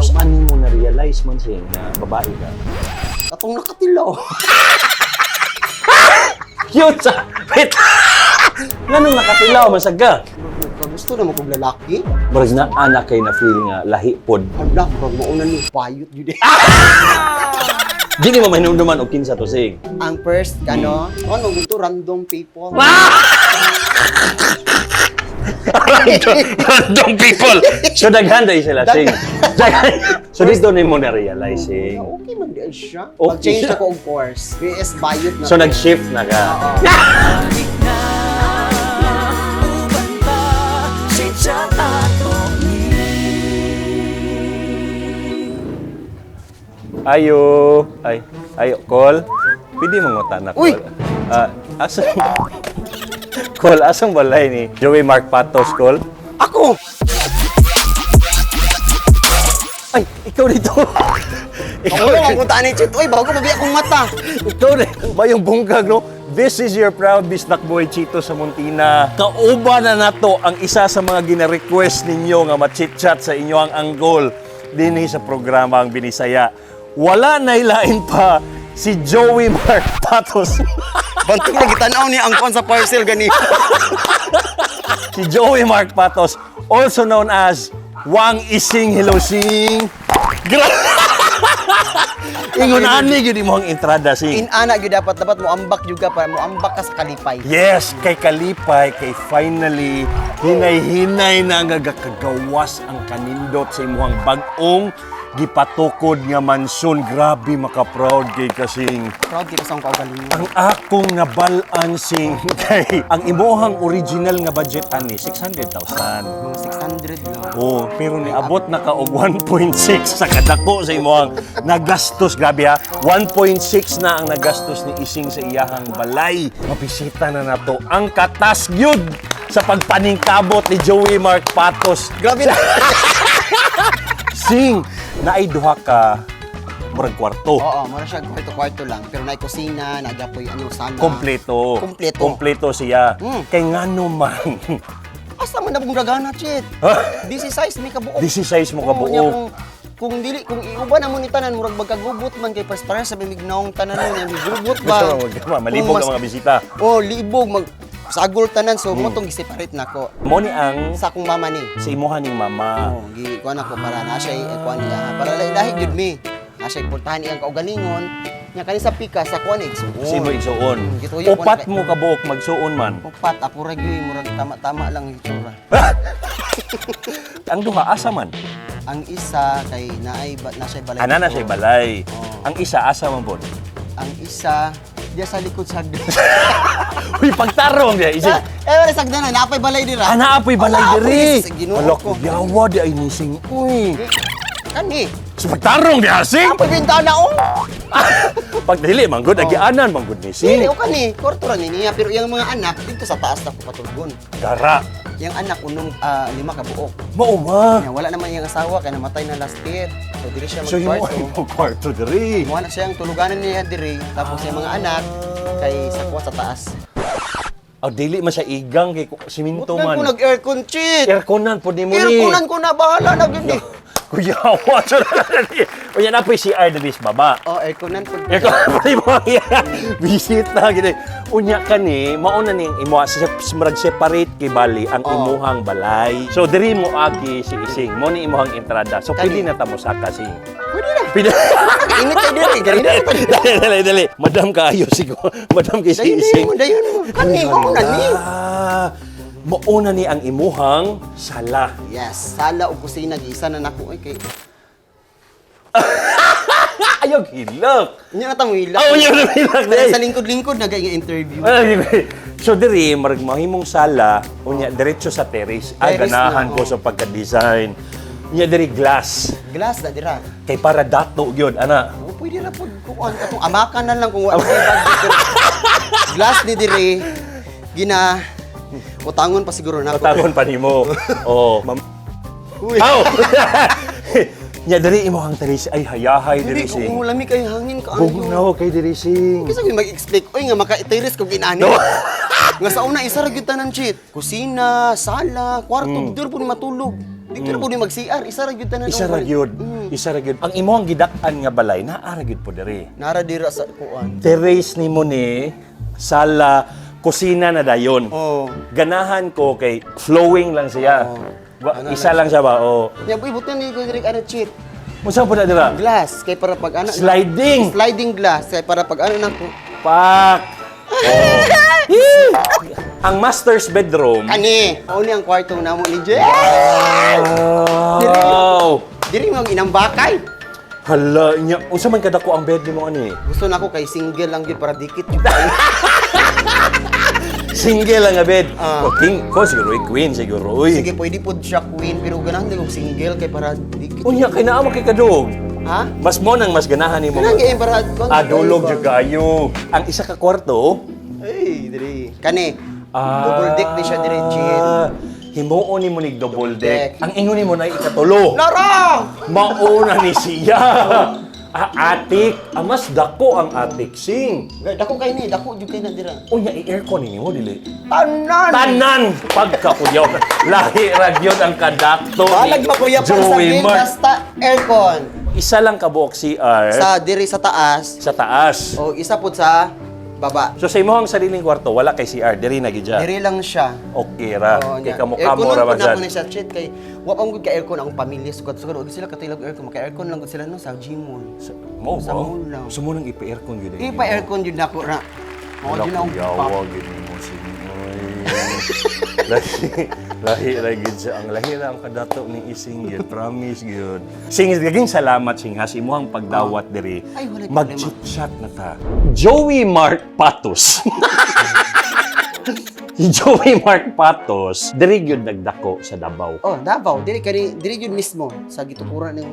Kanus ani mo na-realize man, Sing, na babae ka? Katong nakatilaw. Cute sa... Wait! Nganong nakatilaw man sad ka? Gusto na mo kog lalaki. Murag na anak kay na feel nga lahi pod. Hala, murag mauna ni payot yun eh. Dili mo mahinumduman og kinsa to, Sing. Ang first, ano, ano, gusto random people. Random people. So daghan dahil sila, Sing. Daghan. So dito na mo na-realize, Sing. Okay man di ay siya. Okay Pag-change siya. ako og course. BS bayot na. So nag-shift na ka. Oo. Ayo. Ay, ayo, call. Pwede mo ngutan na, Uy! call. Ah, asa Call, asang balay ni Joey Mark Patos, call? Ako! Ay, ikaw dito. Ako lang ang kuntaan ni Chit. Uy, bago mabi akong mata. Ikaw rin. Mayong bungkag, no? This is your proud bisdak boy, Chito Samontina. Kauban na nato ang isa sa mga gina-request ninyo nga ma-chit-chat sa inyo ang anggol dinhi sa programa ang Binisaya. Wala na ilain pa si Joey Mark Patos. Bantog na gitanaw ni ang kuan sa parcel gani. Si Joey Mark Patos, also known as Wang Ising. Hello, Sing. Ingon ani gyud imong entrada, Sing. Inana gyud dapat dapat mo ambak gyud ka para mo ambak ka sa kalipay. Yes, kay Kalipay, kay finally, hinay-hinay na nga gakagawas ang kanindot sa imuhang bag-ong gipatukod nga mansyon. Grabe maka-proud kay kasing. Proud kay sa akong kaugalingon. Ang akong nabal-an, Sing, kay ang imuhang original nga budget ani 600,000. Mga 600 lang. Oh, pero niabot na ka og 1.6 sa kadako sa imuhang nagastos. Grabe ha, 1.6 na ang nagastos ni Ising sa iyahang balay. Mabisita na nato ang katas gyud sa pagpaningkabot ni Joey Mark Patos. Grabe na. Sing, naay duha ka murag kwarto. Oo, mura siya kwarto-kwarto lang. Pero naay kusina, nagapoy ano, sala. Kompleto. Kompleto. Kompleto siya. Kay ngano man. Asa man na pong gagana, Chit? This is size may kabuok. This is size mo Oo, niya, kabuok. Kung dili kung iuban amo ni tanan murag magkagubot man kay pares pares sa mignaong tanan niya gubot ba. Gusto mo, malibog Kung mas- ang mga bisita. Oh, libog mag sagol tanan so mo tong giseparate nako Mo ni ang sa akong mama ni. sa imuha ning mama. Oh, gi kuan ako para na siya eh, kuan niya para lahi gyud mi. Na siya portahan iyang kaugalingon. Nya kani sa pika sa kuan igsuon. Sa imo igsuon. Gituyo ko na Upat mo kabuok magsuon man. Upat apo ra gyud murag tama-tama lang itsura. Ang duha asa man? Ang isa kay naay ba, na siya balay. Ana na siya balay. Oo. Ang isa asa man pod? Ang isa diya sa likod sa Uy, pagtarong diya isig. Eh, wala sagdan na, naapay balay dira. Ana apoy balay Ala, apoy, diri. sa Ginoo Hala ko. yawa di ay nising. Uy. Kani. Sa pagtarong diya sing. Apoy bintana oh. Pag dili man gud agianan man gud ni sing. Dili o kani, kwarto ra ni niya pero iyang mga anak dito sa taas na ko patulgon. Dara. Yang anak unom lima ka buok. Mao ba? Nya wala naman iyang asawa kay namatay na last year. So dili siya So himo magkwarto. mo kwarto diri. Mo na siya ang tuluganan niya diri tapos iyang mga anak kay sa kuwa sa taas. Aw dili man siya igang kay siminto Butnan man. ko nag-aircon cheat. Airconan pod nimo ni. Airconan ko na bahala na gyud ni. Kuya, wa Unya na po CR diri sa baba. Oh, airconan po. Aircon pa mo bisita gini. Unya kani mao na ning imo sa murag separate kay bali ang Oo. imuhang balay. So diri mo agi si Ising, mo ni imuhang entrada. So Kani. pili na ta mo saka sing. Pwede na. Pili. Init kay diri, ganina pa. Dali, dali, dali. Madam kaayo siguro. Madam kay si Dayon Ising. mo, dayon mo. Kani mo na ni. Ah, mao na ni ang imuhang sala. Yes, sala ug kusina giisa na nako oy kay. Ayaw hilak. Nya na tamo hilak. Oh, unya na hilak. Kaya sa lingkod-lingkod na nga interview. So diri marag mahimong sala unya diretso sa terrace. Ay Terrace ganahan na, ko oh. sa pagka-design. Unya diri glass Glass na dira. kay para dato gyud ana. Oh, pwede ra pud kuan katong amakan na lang kung wala may budget. Pero glass ni diri gina utangon pa siguro nako. Utangon pa nimo. Oh, ma'am. Uy. Aw. Nya diri imong terrace ay hayahay diri Dili sing. ko lami kay hangin ka. Bugnaw kay diri sing. Kasi ko mag-expect oy nga maka-terrace kog inani. No. Nga sa una isa ra gyud tanan cheat. Kusina, sala, kwarto, diri pud matulog. Dito na po ni mag-CR, isa ra gyud tanan. Isa ra gyud. Isa ra gyud. Ang imong gidak-an nga balay naa ra gyud po diri. Nara dira sa kuan. Terrace nimo ni, sala, kusina na dayon. Oh. Ganahan ko kay flowing lang siya. Ano Isa lang siya ba? Oh. Nya boy, butan ni ko diri ano, cheat. Unsa po na dira? Glass kay para pag ano. Sliding. Sliding glass kay para pag ano nako. Pak. Oh. Yee! Ang master's bedroom. Kani, mao ni ang kwarto namo ni Jay. Wow. Diri mo ang inambakay. Hala, nya. Unsa man kadako ang bed nimo ani? Gusto nako kay single lang gyud para dikit jud kayo. Single lang nga bed. Ah. O king ko siguro, eh, queen siguro. Uy. Sige, pwede pod siya queen pero ganahan din og single kay para dikit. Unya kay naa mo kay kadug. Ha? Mas mo nang mas ganahan nimo. Kanang gyud para Ah, dulog jud kaayo. Ang isa ka kwarto, Ay, diri. Kani. Ah, Double deck ni siya diri, Chin. Himuon nimo ni double deck. Deck. Ang ingon nimo na ikatulo. Lara! Mauna ni siya. Ah, atik. Ah, mas dako ang atik sing. Dako kay ni, dako jud kay na dira. Unya i-aircon nimo dili. Tanan! Tanan pagkakuyaw. Lahi ra gyud ang kadakto ni Balag makuya pa sa Joey bill, Mark. basta aircon. Isa lang kabuok CR Sa diri sa taas sa taas. o isa pud sa baba. So sa imong sariling kwarto wala kay CR diri na gid siya. Diri lang siya. Okay ra. Oo, Kay nya. kamukha mo ra Airconon ba pud nako sad? ni siya cheat kay wa pa gud ka aircon akong pamilya sugad sugad og sila kataylag aircon, maka aircon lang gud sila no sa gym. Mo Sa ba? mall lang. So mo nang ipa-aircon gyud. Di pa aircon jud nako ra. Mao Wala jud akong kuyawa pap. gyud nimo sing. Oy. Lahi lahi ra gyud siya. Ang lahi ra ang kadato ni Ising gyud. Promise gyud. Sing gaging salamat sing has imuhang pagdawat diri. Ay, walay problema. Mag-chit-chat na ta. Joey Mark Patos. Si Joey Mark Patos, diri gyud nagdako sa Davao. Oh, Davao, diri kani diri jud mismo sa gitukuran ng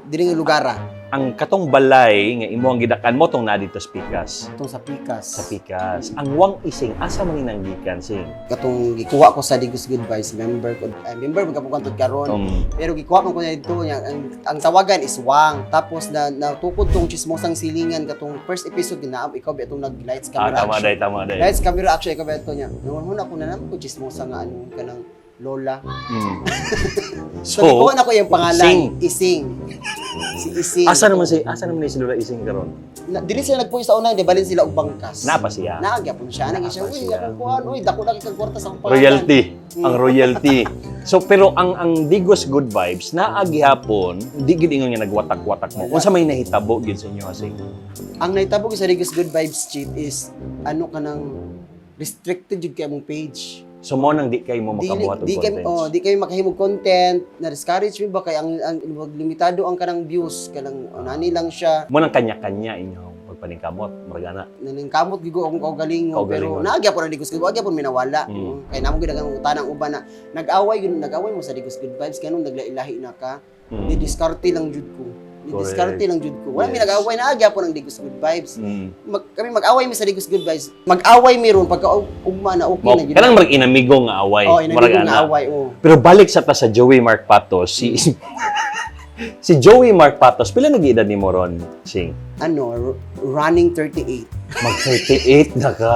diri nga lugar ah. Ang katong balay nga imo ang gidakan mo tong naa dito sa Pikas. Itong sa Pikas. Sa Pikas. Ang wang ising asa man ninanggikan sing? Katong gikuha ko sa Digos Good Vibes member ko. Eh, member man kapag kantod karon. Pero gikuha man ko na dito niya ang tawagan is Wang. Tapos na natukod tong chismosang silingan katong first episode ginaam ikaw ba itong nag lights Ah, camera tama action. day, tama day. Lights camera action ikaw ba ito niya. Noon ako na naman ko chismosa nga ano kanang lola. So, gikuha na ko yung pangalan Sing. Ising. Si Ising. Asa naman si Lola Ising karon? Na, dili sila nagpuyo sa una, di balin sila og bangkas. Naa pa siya? Naa gyapon siya. Naa siya. Naa pa Uy, siya. akong kuan, uy, dako na kay kag kwarta sa akong pangalan. Royalty, ang royalty. So pero ang Digos Good Vibes naa gihapon, di gid ingon nga nagwatak-watak mo. Unsa may nahitabo gid sa inyo asing? Ang nahitabo ko sa Digos Good Vibes cheat is ano ka nang restricted jud kay among page. So mo nang di kay mo Di, makabuhat og di kay contents. oh, di kay makahimog content, na discourage mi ba kay ang limitado ang kanang views kanang nani lang siya. Mo nang kanya-kanya inyong pagpaningkamot, margana. Naningkamot gyud ko akong kaugalingon pero Kaugalingon. naa gyapon ang Digos Good Vibes, gyapon minawala. Kay namo gyud ang utanang uban na nag-away gyud nag-away mo sa Digos Good Vibes kanong naglahi na ka. Ni diskarte lang jud ko. Ni diskarte lang jud ko. Wala mi nag-away na gyapon ang Digos Good Vibes. Kami mag-away mi sa Digos Good Vibes. Mag-away mi ron pagka ugma na okay Mo, na gyud. kanang marag inamigo nga away. Oh, inamigo Murag nga ana. away oh. Pero balik sa ta sa Joey Mark Patos, si si Joey Mark Patos, pila nag-edad ni Moron, Sing? Ano, running 38. Mag 38 na ka.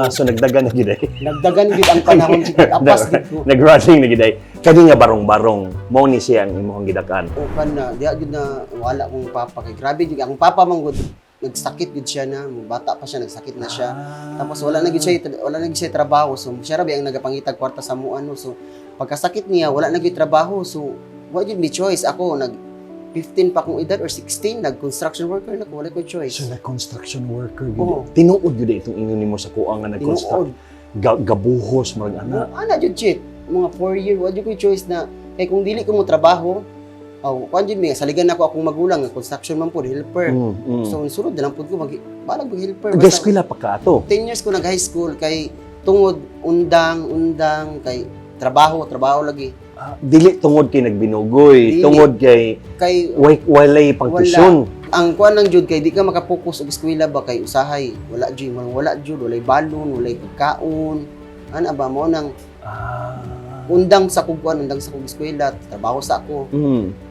So nagdagan na gid ay. Nagdagan gyud ang panahon si apas gid ko. Nag-running na gid ay. Kani nga barong-barong mao ni siya ang imong gidakan. O kan na diha gyud na wala akong papa kay grabe gyud akong papa man gud nagsakit gyud siya na bata pa siya nagsakit na siya. Tapos wala na gyud siya trabaho, so siya ra ba ang nagapangitag kwarta sa mo ano, so pagkasakit niya wala na gyud trabaho, so wa gyud may choice ako. Nag 15 pa akong edad or 16, nag construction worker na ko, wala ko choice. So nag-construction worker gid. Oo. Tinuod gyud itong ingon nimo sa kuang nga nag-construct. Tinuod. Gabuhos murag ana. Ana jud shit mga 4 year wa jud ko choice na kay kung dili ko mo trabaho, aw kuan jud mi saligan nako akong magulang nga construction man pud, helper. So sulod na lang pud ko mag balag mag helper. Guys, eskwela pa ka ato. 10 years ko nag high school kay tungod undang undang kay trabaho trabaho lagi. Ah, dili tungod kay nagbinugoy, Dili. tungod kay Kay walay pangtusyon. Ang kuan lang jud kay di ka makapokus og eskwela ba kay usahay wala jud wala, wala jud walay balon, walay pagkaon ana ba mo nang undang sa kog kuan, undang sa kog eskwela, trabaho sa ako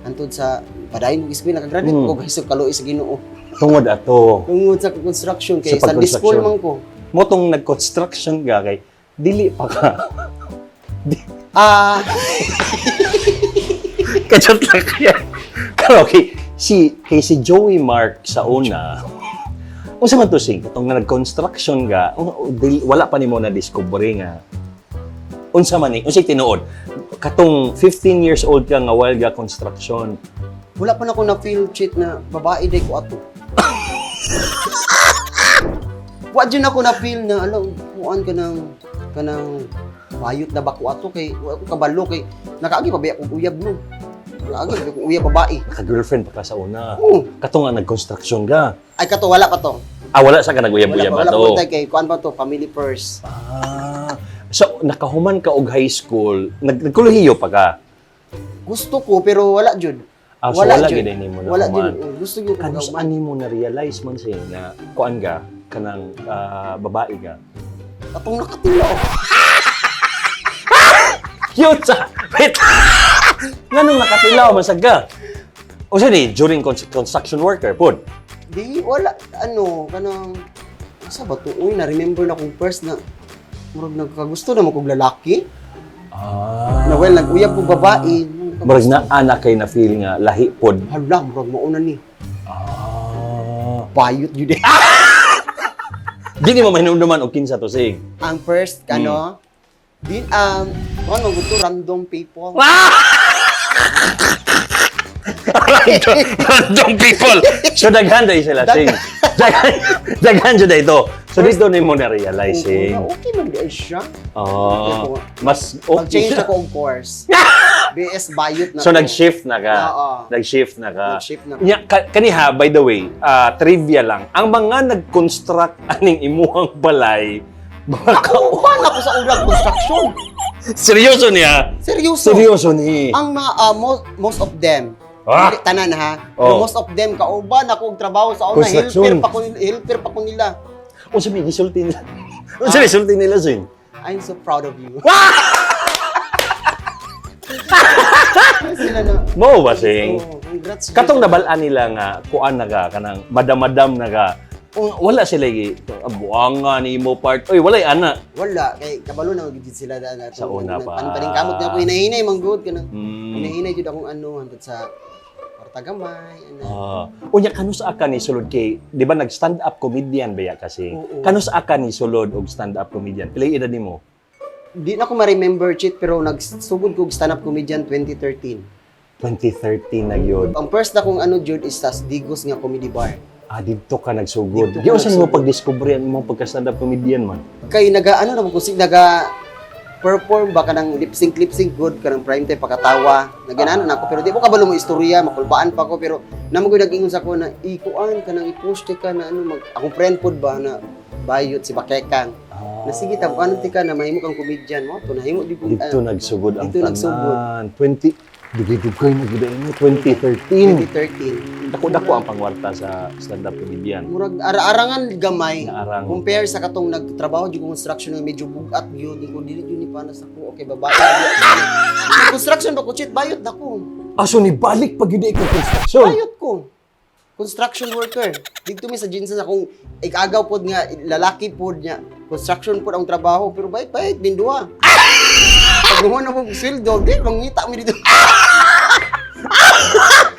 antod sa padayon kog eskwela, nakagraduate ko guys, so kaluoy sa Ginoo. Tungod ato. Tungod sa construction kay Sa Sunday school pag-construction. man ko. Mo tong nag-construction ka kay dili pa ka. Ah. Kachat lang kaya. Pero okay, kay si Joey Mark sa una, unsa man to, sing, katong nga nag-construction ka, wala pa nimo na discover nga unsa man ni, unsay tinuod? Katong 15 years old ka nga while ga construction? Wala pa na ako na-feel, cheat, na babae day ko ato. Wa jud ako na-feel na alam, kuan ka ng kanang bayot na bako ato kay wa ko kabalo kay nakaagi pa ba akong uyab no. Nakaagi pa akong uyab babae. Naka-girlfriend pa ka sa una? Oo. Katong nga nag-construction ka? Ay, kato wala pa to. Ah, wala sa ka Wala nag-uyab-uyab pa, wala ato. pa kay kuan pa to, family first. Ah, so nakahuman ka og high school, nagkolehiyo pa ka? Gusto ko pero wala jud. Ah, so wala jud. gid nimo Wala nahuman. jud. Oh, gusto gyud ko Kanus magahuman. ani mo na realize man siya na kuan ka kanang babae ka? Atong nakatilaw. Cute sa. Wait. Nganong nakatilaw man sad ka? O sa ni during construction worker pod? Di wala ano kanang asa ba to, uy, na remember na kong first na murag nagkagusto na mo kog lalaki. Ah. Na well, nag-uyab ko babae. Murag na anak kay na feel nga lahi pod. Hala, murag mauna ni. Ah. Bayot yun eh. Di ni mo mahinumduman og kinsa to, sig? Ang first, ano, din, ano, gusto, random people. Random people. So daghan dai sila, sing. Daghan, daghan jud ito. So dito ni mo na realize, sing. Oo, okay man di ay siya. Oh, mas okay. Pag-change ako og course. BS bayot na So to. nag-shift na ka. Oo. Nag-shift na ka. Nag-shift na. Nya, kaniha, by the way, trivia lang. Ang mga nag-construct aning imuhang balay, baka Kauban ako sa ulag construction. Seryoso niya. Seryoso. Seryoso ni. Ang mga, most of them, Ah! Hindi, tanan ha, pero Oh. most of them, kauban ako og trabaho sa una, Construction. helper pa ko nila. Unsa may gisulti nila? Unsa may gisulti nila, sin? I'm so proud of you. Sila na, Mo ba, sing? Oh, congrats. Katong nabal-an nila nga kuan na ka kanang madam-madam na ka. Wala sila gi buanga ni mo part. Oy, walay ana. Wala, kay kabalo na gid sila na Sa una pa. Ano pa rin kamot niya ako hinahinay man gud kanang. Hinahinay jud akong ano hantod sa kwarta gamay ana. Ah. Unya, kanus aka ni sulod kay, di ba nag stand up comedian ba ya kasi? Oo. Kanus aka ni sulod og stand up comedian? Pila edad nimo? Di na ko ma-remember, cheat, pero nagsugod ko og stand-up comedian 2013. 2013 na gyud. Ang first na kong ano jud is sa Digos nga comedy bar. Ah, didto ka nagsugod. Didto ko Di unsa nimo nagsugod. pagdiskubre ang imong pagka stand up comedian man? Kay naga ano na ko sig naga perform ba kanang lip sync good kanang prime time pakatawa. Naginano na ako pero di ko kabalo mo istorya, makulbaan pa ko pero namo gyud nag-ingon sa ako na ikuan kanang i-post ka na ano mag akong friend pod ba na bayot si Bakekan. Ah. Na sige tab ano ti ka na mahimo kang comedian mo to nahimo di ko Dito nagsugod ang dito nagsugod. tanan. 20 dugay-dugay na gyud ini 2013. 2013. Dako-dako ang pangwarta sa stand up comedian. Murag ara-arangan gamay. Naarang. Compare sa katong nagtrabaho jud ko construction nga medyo bugat gyud ko dili jud ni pana sa ko okay babae. Na construction ba ko, cheat, bayot na ko. Ah, so nibalik pag yun ikaw construction. Bayot ko. Construction worker. Dito mi sa Jinsan akong ikagaw pod nga lalaki pod niya. Construction pod ang trabaho pero bayot bayot din duha. Pag gumawa na po sweldo, di mangita mi dito.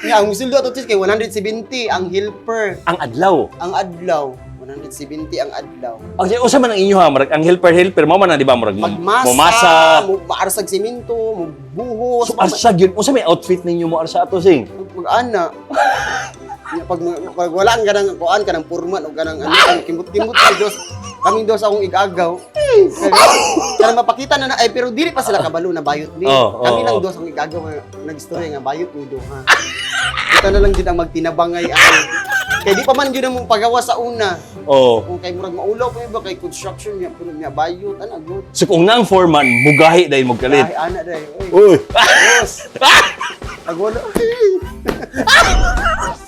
Nga ang sweldo ato kay 170 ang helper, Ang adlaw. Ang adlaw 170 ang adlaw. Okay, usa man ang inyo ha, murag ang helper helper mo man na, di ba, murag Magmasa, momasa. mo maarsag simento, mo buhos, So arsa gyud, unsa may outfit ninyo mo arsa ato, sing? Mag-ana. Nya, pag wala ang ganang kuan kanang purman o ganang ano ang kimot-kimot ni dos kaming dos akong igagaw. Eh, kanang mapakita na na ay pero dili pa sila kabalo na bayot ni. Oh, Kami oh, lang oh. dos ang igagaw nga nagstorya nga bayot ni duha. Kita na lang din ang magtinabangay ang kay di pa man gyud ang pagawa sa una. Oh. Kung kay murag maulaw pa iba kay construction niya puno niya bayot ana good. So kung naang foreman, mugahi dahil mo kalit. Ay ana dai. Oy. Uy. Boss. Pag wala.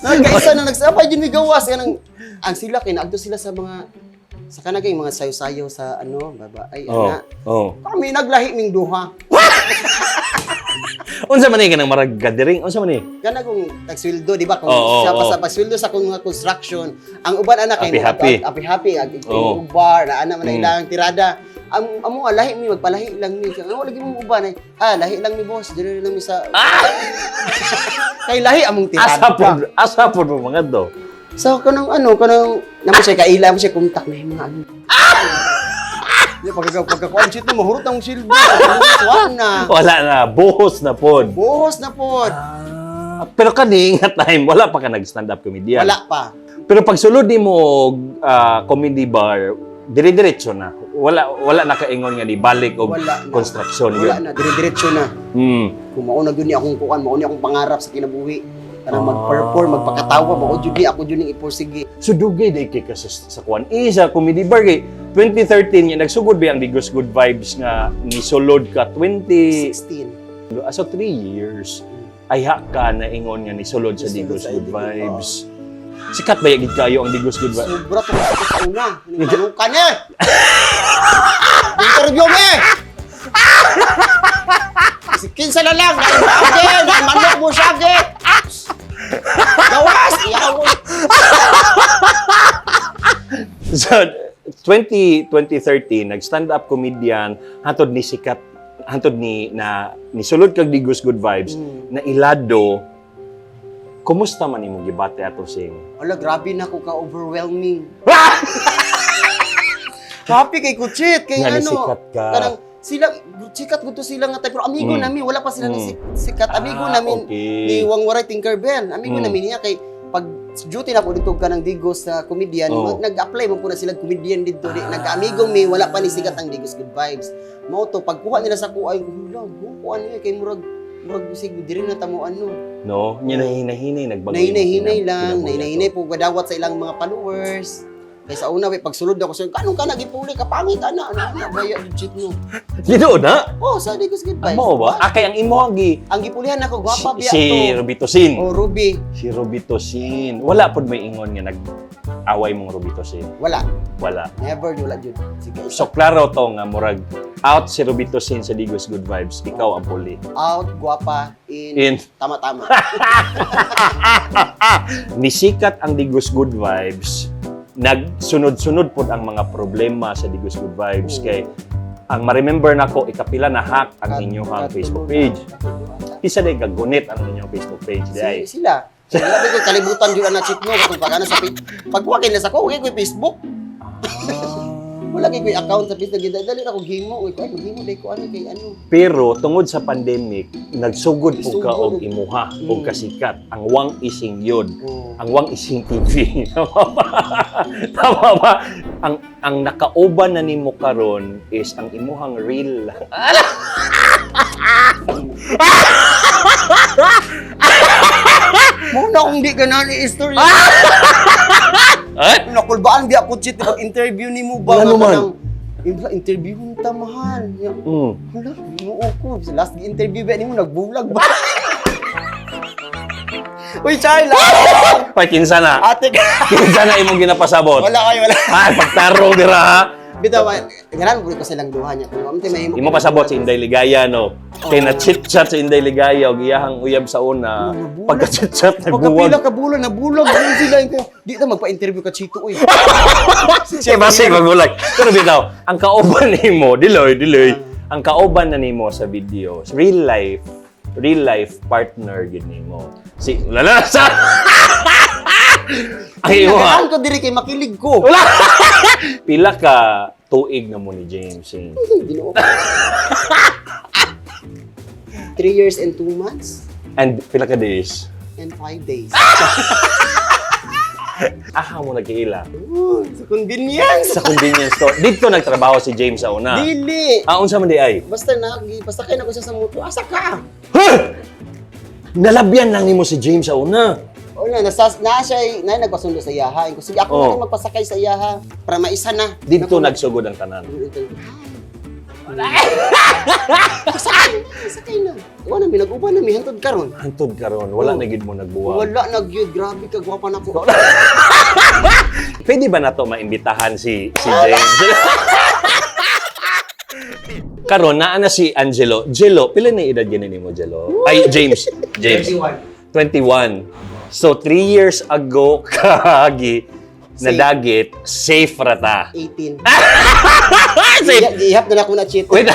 Nagkaisa na nagsabay din may gawas kanang ang sila kay naagto sila sa mga sa kanagay mga sayo-sayo sa ano baba ay Oh. ana. Oh. Kami naglahi ming duha. Unsa man ni kanang marag gathering? Unsa man ni? Kana kung tagsweldo di ba kung Oo, sa oo. pa sa pagsweldo sa kung mga construction ang uban ana kay Happy, happy. happy happy ag Oo. bar na ana man ilang tirada. Amo ah, lahi mi, magpalahi lang mi. Ano lagi mong uban ay? Ah, lahi lang mi, boss. Dili lang mi sa kay lahi among tirada. Asa pod mo mga do. So kanang ano, kanang namo siya kaila mo siya kontak na yung mga ano. Di pagka pagka shit no mahurot ang silbi. Wa na. Wala na, buhos na pod. Buhos na pod. Ah, pero kani nga time wala pa ka nag stand up comedian. Wala pa. Pero pag sulod nimo og comedy bar, dire-diretso na. Wala na kaingon nga ni balik og Wala na. construction Wala yun. na, dire-diretso na. Kung mao na gyud ni akong kuan, mao ni akong pangarap sa kinabuhi. Kanang mag-perform, magpakatawa, mao jud ni ako jud ning ipursige. So dugay day kay ka sa kuan. Eh, sa comedy bar kay 2013 nga nagsugod ba ang Digos Good Vibes nga nisulod ka 20 16. So 3 years ay ka na ingon nga nisulod sa Nisulod Digos sa Good Digos, Vibes. Sikat ba gid kayo ang Digos Good Vibes? Sobra to ko sa una. Manukan eh. Interview me. Si kinsa na lang, naimagin, manok mo siya, ge. Gawas, iyaw. So 20 2013 nag stand up comedian hantod ni sikat hantod ni na nisulod kag Digos Good Vibes na ilado. Kumusta man imong gibati ato sing? Ala, grabe na ko ka-overwhelming. Happy kay Kuchit, kay Nga ano. ni sikat ka. Kanang sila, sikat gusto sila nga type. Pero amigo namin, wala pa sila ni sikat. Amigo namin ni Wangwaray Tinkerbell. Amigo namin niya kay pag duty na ko dito ka ng Digos sa comedian, nag-apply man po na sila comedian dito. Di, nag-amigo mi, wala pa ni sikat ang Digos Good Vibes. Mao to, pagkuha nila sa kuha, ay, hala, kuha niya kay murag murag sig diri na tamo ano. No, nya nahinay-hinay nagbago imong Nahinay-hinay lang, kinabuhi nahinay-hinay ato. po gadawat sa ilang mga followers. Kay sa una, pagsulod ako sa kanong ka nagipuli ka pangit ana ana ana baya legit no. Dito na. Oh, sa Digos Good Vibes. Amo ba? Ah, kay ang imo ang gi Ang gipulihan ako gwapa biya si to. Rubito Sin. Oh, Ruby. Si Rubito Sin. Wala pod may ingon nga nag-away mong Rubito Sin. Wala. Wala. Never wala jud. Sige. So klaro to nga murag out si Rubito Sin sa Digos Good Vibes, ikaw ang puli. Out, gwapa, in, In. tama-tama. Nisikat ang Digos Good Vibes, nagsunod-sunod pod ang mga problema sa Digos Good Vibes kay ang ma-remember nako ikapila na hack ang inyong Facebook page. Isa day kagunit ang inyong Facebook page day. Sila. Grabe ko kalibutan jud ana cheat no katong pag ano sa pagkuha kay nasa ko, okay ko Facebook. Wala kay ko'y account sa Facebook. Dali na ko gimo, uy ko ay gimo day ko ano kay ano. Pero tungod sa pandemic, nagsugod po ka Isugod. og imuha og kasikat ang Wang Ising Yod. Oh. Ang Wang Ising TV. Tama ba? Tama ba? Ang nakauban na nimo karon is ang imuhang real Mo na kung di ka na ni istorya. Eh? Nakulbaan biya ko cheat pag interview nimo ba Wala nga naman. kanang, interview mo ta mahal. Ya, Hala, ginoo ko. Sa last interview ba nimo nagbulag ba? Uy, Charla! Ay, kinsa na? Ate ka. Kinsa na imong ginapasabot? Wala kayo, wala. Ay, pagtarong dira ha. Bitaw, ganan ko silang duha niya. Kung amte mahimo. Imo pasabot si Inday Ligaya no. Kay na chit-chat si Inday Ligaya og iyahang uyab sa una. Nabulag. Pagka chit-chat Pagkapila nagbuwag. ka bulan, nabulag. Ganun sila. Ko, di ta magpa-interview ka, Chito. Uy. Kay basig magulag. Pero bitaw, ang kauban nimo, diloy, diloy. Ang kauban na nimo sa video, real life partner gid nimo. Si lala sa Ang imo ha. Nagahan ko diri kay makilig ko. Wala. Pila ka tuig na mo ni James? Eh? Ginoo ko. 3 years and 2 months And pila ka days? And 5 days. Aha mo nagkaila. Ooh, sa convenience. Sa convenience store. Dito nagtrabaho si James sa una. Dili. Ah, unsa man di ay? Basta na, basta kay na ko siya sa moto. Asa ka? Huh! Nalabyan lang nimo si James sa una. Wala, nasa, na siya, na nagpasundo sa iyaha. Ingo, sige, ako na rin magpasakay sa iyaha para maisa na. Dito nagsugod ang tanan. Sakay na, sakay na. Wala na, nag-uban na, mi hantod karon. Hantod karon, wala na gid mo nagbuwag. Wala na gyud, grabe ka gwapa na ko. Pwede ba nato maimbitahan si James? Karon naa na si Angelo. Jello, pila na edad gani nimo, Jello? Ay, James. James. 21. 21. So, 3 years ago kagi Safe. Nadagit, safe ra ta. 18. Safe. Gihap na ako na cheat. Wait,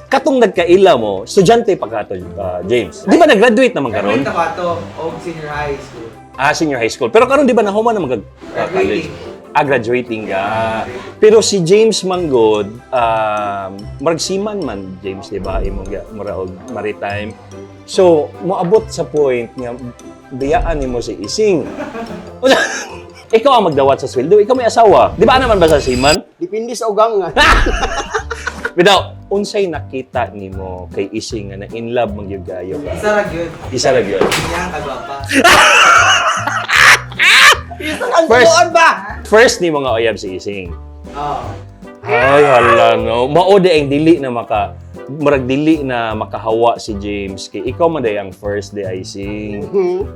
katong nagkaila mo, estudyante pa ka to, James. Di ba nag-graduate naman karon? Graduate na ba to? O senior high school. Ah, senior high school. Pero karon di ba nahuman na mag college? Graduating. Ah, graduating ka. Pero si James Manggod, murag seaman man James, di ba? Imong mura og maritime. So, moabot sa point nga biyaan nimo si Ising. Ikaw ang magdawat sa sweldo, ikaw may asawa. Di ba naman ba sa seaman? Depende sa ugang nga. Bitaw, unsay nakita nimo kay Ising nga na in love man gyud kayo ka? Isa ra gyud. Isa ra gyud. Niya ang kagwapa. Ang First- tuon ba? First ni mga uyab si Ising. Oo. Ay, hala no. Mao di ang dili na maka murag dili na makahawa si James kay ikaw man day ang first day I sing.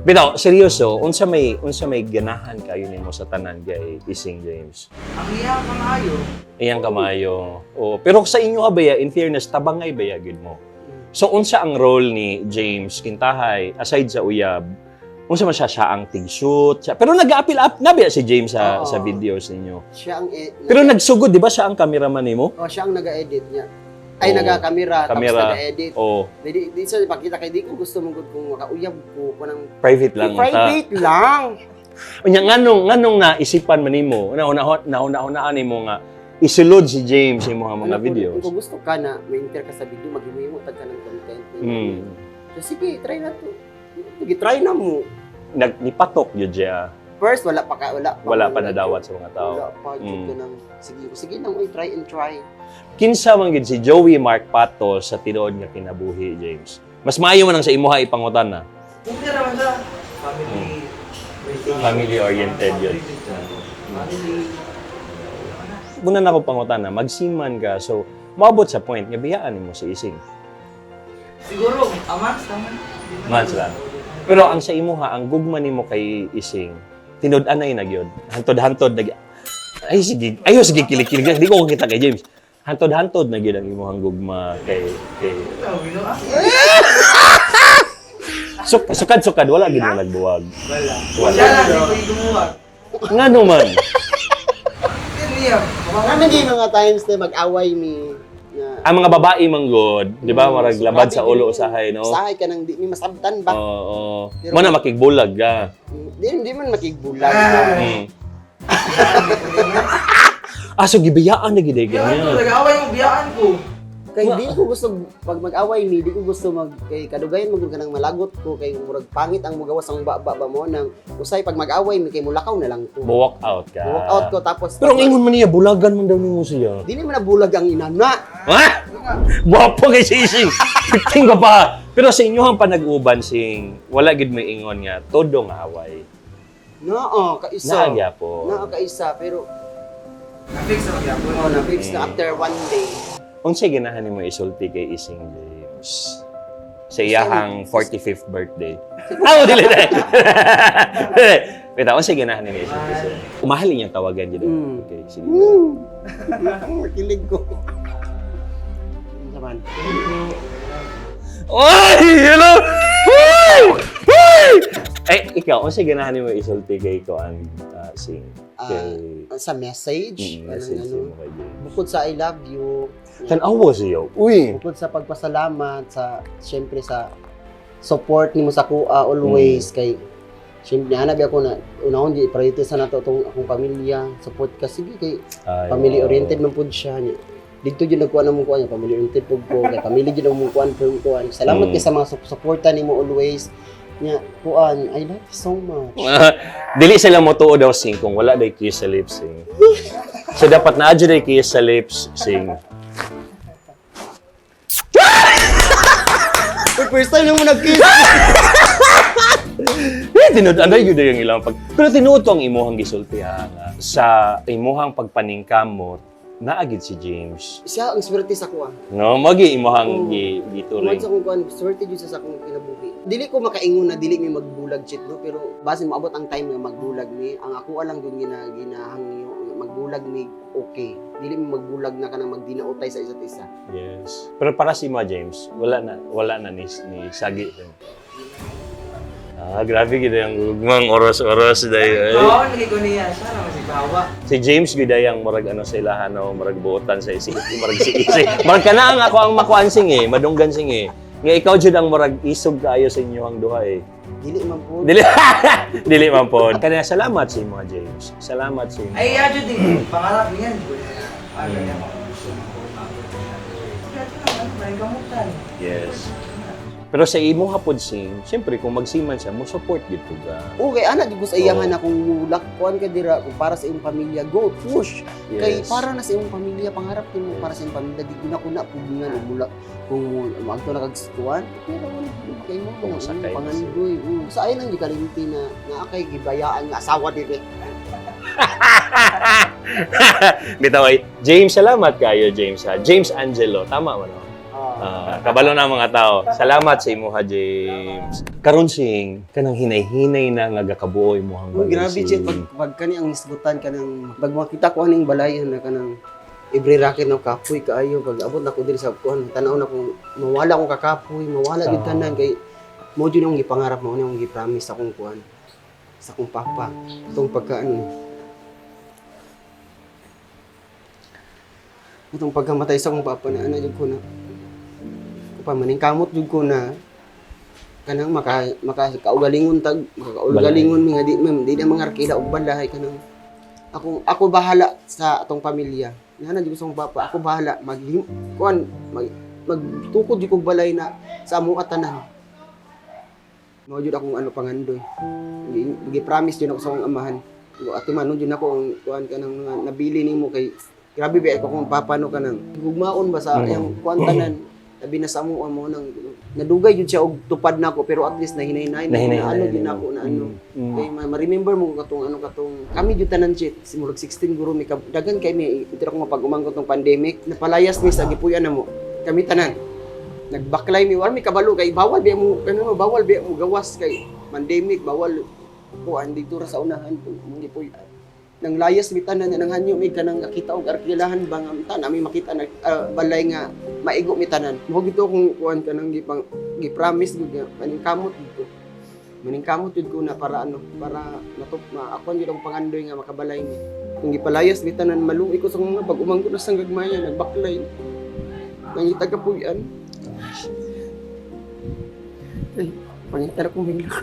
Bitaw, seryoso, unsa may ganahan kayo nimo sa tanan kay Ising, James? Ang iya kamayo. Iyang kamayo. Oh, pero sa inyo ha baya, in fairness, tabangay baya gyud mo. So unsa ang role ni James Kintahay aside sa uyab? Unsa man siya siya ang tig-shoot siya. Pero nag-apil up na biya si James sa Oo. sa videos ninyo. Siya ang Pero nagsugod, di ba siya ang cameraman nimo? Oh, siya ang naga-edit niya. Ay, Oo. naga-camera, tapos Camera. naga-edit. Oh, Di, di siya ipakita kay di ko gusto mong kung makauyab ko kanang private lang ta. Private lang. Unya nganong naisipan man nimo, nauna-unaan nimo nga isulod si James sa imong mga Ano, videos. Kung gusto ka na may-enter ka sa video, maghimo tag ka ng content. So, sige, try na to. Sige, try na mo. Nagnipatok yun siya. First, wala pa ka, wala pa. Wala pa nadawat sa mga tao. Wala pa, jud ka ng, sige, sige lang, oy, try and try. Kinsa man gid si Joey Mark Pato sa tinuod nga kinabuhi, James? Mas maayo man ang sa imuha ipangutan na. Okay naman siya. Family. Family oriented yun. Family. Muna na ako pangutan na, magsiman ka. So, maabot sa point nga biyaan nimo si Ising. Siguro, a months naman. Months lang. Pero ang sa imuha, ang gugma nimo kay Ising, tinud-anay na gyud. Hantod-hantod na gyud. Ay sige, ayo sige kilig-kilig. Di ko kita kay James. Hantod-hantod na gyud ang imuhang gugma kay Ah. Sukad-sukad wala gyud mo nagbuwag. Wala. Wala. Siya lang, di ko gumuwag. Ngano man? Yan niya. Kami di mga times na mag-away mi na Ang mga babae manggod, di ba, marag So, labad grabe sa ulo yun. usahay, no? Usahay ka nang di mi masabtan ba? Oo. Pero- Mo na makigbulag ka. Di man makigbulag. Ah, so gibiyaan na gid ay Biyaan ko, ganyan. nag-away yung biyaan ko. Kay di ko gusto pag mag-away mi, di ko gusto mag kay kadugayan magud ka nang malagot ko kay murag pangit ang mugawas ang baba ba mo nang usay pag mag-away mi kay mulakaw na lang ko. Walk out ka. Walk out ko tapos Pero ang ingon man niya, bulagan man daw nimo siya. Dili man nabulag ang inana. Ha? Gwapo kay Sising. Tingin ka pa. Pero sa inyo ang panag-uban sing, wala gid may ingon nga todo nga away. Noo, kaisa. Naagya po. Noo kaisa pero Na-fix na magyapon. oh, na fix na after one day. Unsay ganahan nimo isulti kay Ising, James? Sa iyahang 45th birthday. Ah, dili na. Wait, unsay ganahan nimo isulti siya? Mahal inyong tawagan gid. Okay, sige. Kilig ko. Ano man? Oy, hello. Uy! Uy! Eh, ikaw, unsay ganahan nimo isulti kay kuan sing kay Sa message, message kanang ano, nimo kay James? bukod sa I love you, Tan-awa siya. Uy. bukod sa pagpasalamat sa syempre sa support nimo sa kuha always kay syempre hanap ako na unahon di priority sa nato tong akong pamilya support ka sige kay Ay, family wow. oriented man pud siya niya didto jud nagkuan among kuan niya family oriented pud ko kay family jud among kuan pud kuan salamat kay sa mga suporta nimo always niya kuan I love you so much. Dili sila motuo daw sing kung wala day kiss sa lips sing. So dapat naa jud day kiss sa lips sing. Uy, first time na mo nag-kiss. Eh, tinud anay gyud yung ilang pag. Pero tinuod to ang imuhang gisulti ha nga sa imuhang pagpaningkamot naagid si James. Siya ang swerte sa kuha. No, magi imuhang Oo. gi Tungod gituring. sa akong kuan, swerte jud sa akong kinabuhi. Dili ko makaingon na dili mi magbulag chit no, pero basin moabot ang time nga magbulag mi, ang ako lang gyud gina ginahangyo nga magbulag mi okay. Dili mi magbulag na kanang magdinautay sa isa't isa. Yes. Pero para si Ma James, wala na ni Sagi. Ah, grabe gid ang gugmang oras-oras dahil. Oo, naging ko niya. Siya naman si Bawa. Si James gidayang murag ano sa ilahan no, murag buotan sa isi, murag si isi. Murag kana ang ako ang makuan sing eh, madunggan sing eh. Nga ikaw jud ang murag isog kaayo sa inyo ang duha eh. Dili man po. Dili dili man pod. Kaya salamat sa imo James. Salamat sa imo. Ay, iya jud eh. Pangarap niyan. Ah, ganyan ako gusto mo. Kaya ito lang, ano, may gamutan. Yes. Pero sa imo hapod sing, siyempre kung magsiman siya, mo support gid pud ka. Okay, ana di ko sa iyahan Oo. na kung mulak kuan ka dira kung para sa imong pamilya, go push. Kay Yes. para na sa imong pamilya, pangarap nimo para sa imong pamilya, di na ko na pugingan og mulak kung maagto na kag kuan, pero wala kay mo Kung na sakay na pangandoy. Sa ay lang gikalimti na naa kay gibayaan nga asawa dire. Bitaw ay James, salamat kayo James ha. James Angelo, tama mo no? Ah. Ah, kabalo na ang mga tao. Salamat sa imuha, James. Karon sing kanang hinay-hinay na nga gakabuo imuhang Oh, balay, grabe sing. chit pag pag kani ang hisgutan kanang pag makita ko aning balayan na kanang every racket na kapoy kaayo pag abot na ko diri sa kuan tanaw na kung mawala akong kakapoy, mawala gyud tanan kay mo jud akong gipangarap, mo akong gi-promise sa akong kuan, sa akong papa itong pagka ano itong pagkamatay sa akong papa na ano jud ko na ko pa maningkamot jud ko na kanang maka maka kaugalingon tag makakaugalingon mi nga di ma'am di na mga arkila og balay kanang ako ako bahala sa atong pamilya nana jud ko sa akong papa, ako bahala mag kuan mag magtukod jud kog balay na sa among tanan. Mao jud akong ano pangandoy. Gi-promise jud ako sa akong amahan. Go ate man jud ako ang kuan kanang mga nabili nimo kay grabe ba ako kung papa no kanang gugmaon ba sa iyang kuan tanan labi na sa amo mo nang nadugay jud siya og tupad nako, pero at least nahinay-hinay na Nahinay-hinay ano jud na. nako na ano. Kay ma-remember mo katong ano katong kami jud tanan chit simulog 16 guro mi dagan kay mi ito ko mapag-umangkot tong pandemic napalayas mi sa gipuy-an na mo kami tanan nagbaklay mi, wala mi kabalo kay bawal biya mo ano, bawal biya mo gawas kay pandemic, bawal kuan dito ra sa unahan mong gipuy-an. Nang layas mi tanan nang hanyo mi kanang nakita og arkilahan ba nga tanan mi makita na balay nga maigo mi tanan mo gito kung kuan kanang gipang gi-promise gud nga maningkamot gud ko, maningkamot jud ko na para ano para natup maakuan jud ang pangandoy nga makabalay mi. Kung gipalayas mi tanan maluoy ko sa mga pag umangkot na sang gagmaya nagbaklay nangita kapuy-an ay pangita na kong bigla.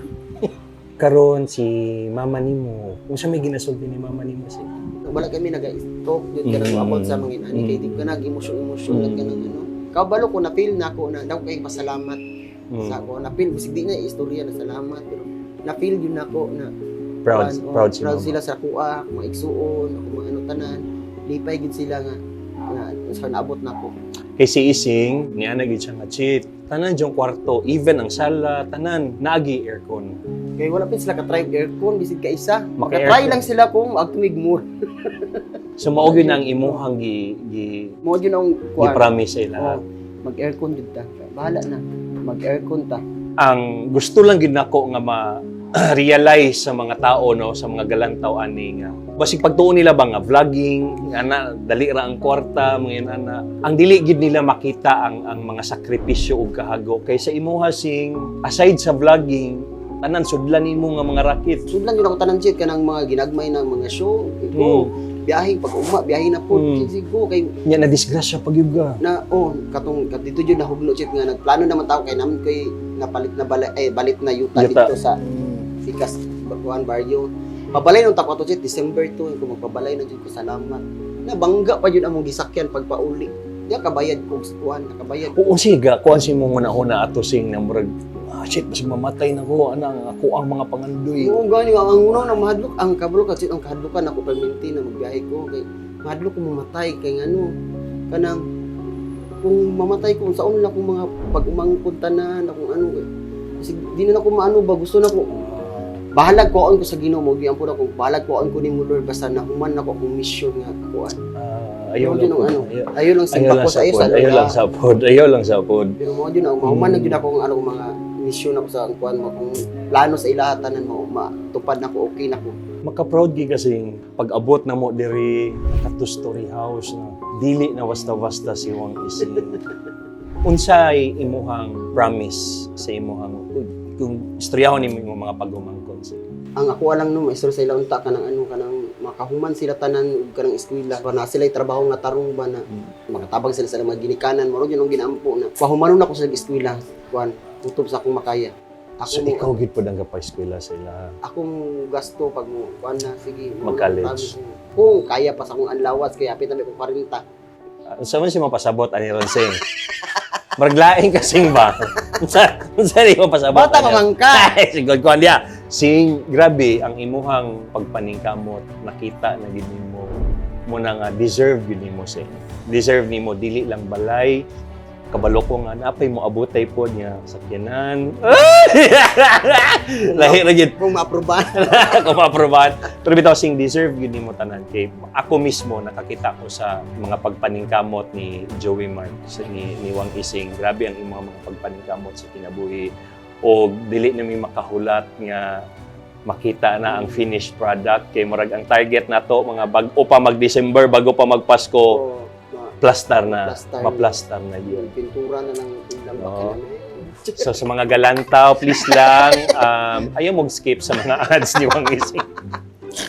Karon si mama nimo, unsa may ginasulti ni mama nimo sing? Wala kami naga-talk jud kanang about sa mga inani kay di ka nag emosyon emosyon mm. Kanang ano kabalo ko na feel na ako na daw kay pasalamat sa ako na feel bisig di na istorya na salamat, pero na feel yun nako na Proud, kuan, oh, proud si proud mama. sila sa kuha, mga igsuon, ako mga ano tanan, lipay gid sila nga nga sa naabot nako. Kay si Ising, niya na gid siya nga cheat. Tanan diyong kwarto, even ang sala, tanan, naagi aircon. Kay wala pa sila ka-try og aircon bisig ka isa. Maka-aircon. Maka-try lang sila kung agtumig mo. So mao gyud ang imuhang gi gi Mo jud ang kuan. gi-promise sa ila. Oh, mag-aircon jud ta. Bahala na. Mag-aircon ta. Ang gusto lang gid nako nga ma realize sa mga tao no, sa mga galantaw ani nga basig pagtuon nila ba nga vlogging ana dali ra ang kwarta mga ana, ang dili gid nila makita ang mga sakripisyo ug kahago kay sa imuha sing aside sa vlogging tanan sudlan nimo nga mga racket. Sudlan jud ako tanan chit kanang mga ginagmay na mga show. Go. Biyahe pag uma, biyahe na po. Sige, go kay Nya na disgrasya pagyud ka. Na oh katong dito jud nahugno chit nga nagplano naman tao kay naman kay napalit na balay eh balit na yuta, Yuta. dito sa Sikas Baguan Barrio. Pabalay nung tako ato chit December 2 ko magpabalay na jud ko, salamat. Nabangga pa jud among gisakyan pagpauli. Di kabayad ko sa kuan, nakabayad. Oo, siga, kuan si mong una-una ato sing na murag, ah, shit, basig mamatay na ko, ana, ako ang mga pangandoy. Oo, gani ang una na mahadlok ang kabalo ka chit ang kahadlokan ako perminti na magbiyahe ko kay mahadlok ko mamatay kay ngano kanang kung mamatay ko unsaon lang akong mga pag-umangkon tanan akong ano kay kasi di na ako maano ba, gusto na ko bahalag kuan ko sa Ginoo mo giampo na ko bahalag kuan ko nimo Lord basta nahuman nako akong mission nga kuan. Ah, ayaw Mo lang jud ang po. ano Ayaw, ayaw lang ayaw simba lang ko sa sa iyo pod, sa ayaw lang Lola. sa pod, ayaw lang sa pod. Pero mo jud ang mahuman na jud ako ang ano mga mission ako sa kuan mo kung plano sa ilaha tanan mo matupad na ko, okay na ko. Maka-proud gi kasi pag-abot na mo diri ka two-story house na dili na basta-basta si Wang Ising. Unsay imuhang promise sa imuhang kung istoryahon nimo imong mga pag-umangkon sa Ang ako lang, no, maestro, sa ila unta kanang ano, kanang makahuman sila tanan ug kanang eskwela pa na sila trabaho nga tarong ba na makatabang sila sa mga ginikanan mo yun ang ginaampo na pahumanon ako sa eskwela kuan utob sa akong makaya ako. So ikaw gid pod ang gapa-eskwela sa ila? Akong gasto pag mo kuan na, sige mo. Mag-college. Kung kaya pa sa akong anlawas kaya hapit na may kong 40. Unsa man si mapasabot ani ron, Sing? Maraglaing ka, Sing, ba? Unsa ni mapasabot? Bata pa ani? man ka. Ay, sigod ko diya. Sing, grabe ang imuhang pagpaningkamot, nakita na gid nimo mo na nga deserve gid nimo, Sing. Deserve nimo dili lang balay, kabalo ko nga napay mo abutay pod nga sakyanan. Lahi ra gid Kung maaprobahan. kung ma-aprobahan. Pero bitaw, Sing, deserve yun nimo tanan kay ako mismo nakakita ko sa mga pagpaningkamot ni Joey Mark ni Wang Ising. Grabe ang imong mga pagpaningkamot sa kinabuhi o dili na mi makahulat nga makita na ang finished product kay murag ang target nato mga bag-o pa mag-December, bago pa magpasko, O, plastar na, Plastar na. maplastar na yun. Pintura na ng ilang Oo. baka na. So sa mga galantaw, please lang, ayaw mag-skip sa mga ads ni Wang Ising.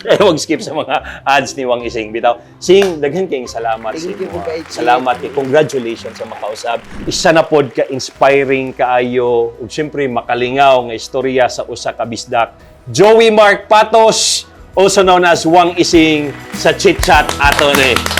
Ayaw mag-skip sa mga ads ni Wang Ising. Bitaw, Sing, daghan kayong salamat. Thank sa you imo, po ah. kay Chi. Salamat kay congratulations sa makausab. Isa na pod ka inspiring kaayo ug syempre makalingaw nga istorya sa usa ka bisdak. Joey Mark Patos, also known as Wang Ising, sa Chit Chat ato ni.